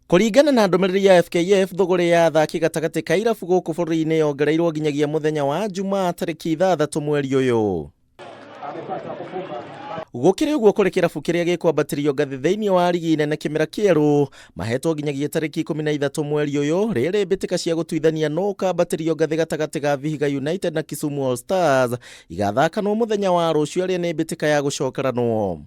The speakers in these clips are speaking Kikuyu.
Kũringana na ndũmĩrĩri ya FKF, thũgũrĩ ya athaki gatagatĩ ka irabu gũkũ bũrũri-inĩ yongereirwo nginyagia mũthenya wa Jumaa tarĩki 6 mweri ũyũ. Gũkĩrĩ ũguo kũrĩ kĩrabu kĩrĩa gĩkwambatĩrio ngathĩ thĩinĩ wa rigi nene kĩmera kĩerũ mahetwo nginyagia tarĩki 13 mweri ũyũ rĩrĩ mbĩtĩka cia gũtuithania nũ ũkambatĩrio ngathĩ gatagatĩ ga Vihiga United na Kisumu All Stars igathakanwo mũthenya wa rũciũ arĩa nĩ mbĩtĩka ya gũcokeranwo.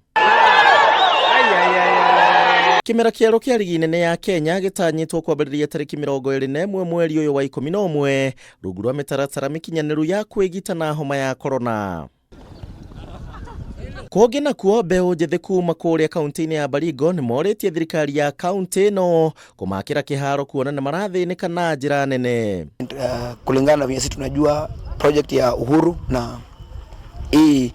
Kĩmera kĩerũ kĩa rigi nene ya Kenya gĩtanyĩtwo kwambĩrĩria tarĩki 21 mweri ũyũ wa 11 rungu rwa mĩtaratara mĩkinyanĩru ya kwĩgita na homa ya korona. Kũngĩ nakuo mbeũ njĩthĩ kuma kũrĩa kaunti-inĩ ya Baringo nĩ morĩtie thirikari ya kaunti ĩno kũmakĩra kĩharo kuona nĩ marathĩnĩka na njĩra nene. Kulingana na venye sisi tunajua project ya Uhuru na hii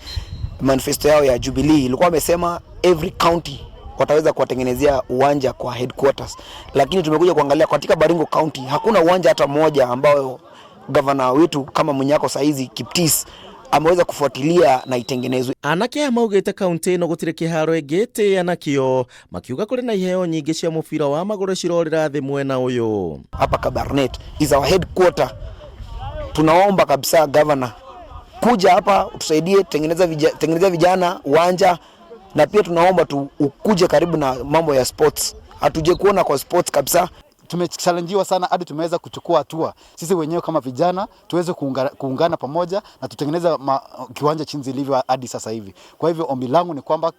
manifesto yao ya Jubilee ilikuwa wamesema every county wataweza kuwatengenezea uwanja kwa headquarters, lakini tumekuja kuangalia katika Baringo County hakuna uwanja hata mmoja ambao gavana wetu kama Munyako saizi Kiptis ameweza kufuatilia na itengenezwe. Anake aya maugĩte kaunti ĩno gũtirĩ kĩharo ĩngĩtĩĩa nakĩo, makiuga kũrĩ na iheo nyingĩ cia mũbira wa magũrũ cirorĩra thĩ mwena ũyũ. Hapa Kabarnet is our headquarter. Tunaomba kabisa governor kuja hapa utusaidie tengeneza vijana uwanja, na pia tunaomba tu ukuje karibu na mambo ya sports. Hatuje kuona kwa sports kabisa. Tumechallenjiwa sana hadi tumeweza kuchukua hatua sisi wenyewe kama vijana tuweze kuungana pamoja na tutengeneza kiwanja chinzi ilivyo hadi sasa hivi. Kwa hivyo ombi langu ni kwamba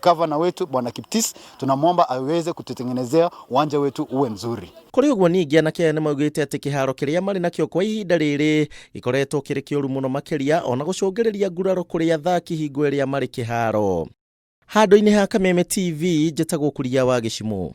governor wetu Bwana Kiptis tunamwomba aweze kututengenezea uwanja wetu uwe mzuri. Kũrĩ ũguo ningĩ anake aya nĩmaugĩte atĩ kĩharo kĩrĩa marĩ nakĩo kwa ihinda rĩrĩ gĩkoretwo kĩrĩ kĩũru mũno makĩria ona gũcũngĩrĩria nguraro kũrĩ athaki hingo ĩrĩa marĩ kĩharo. Handũ-inĩ ha Kameme TV njĩtagwo Kuria wa Gĩcimũ.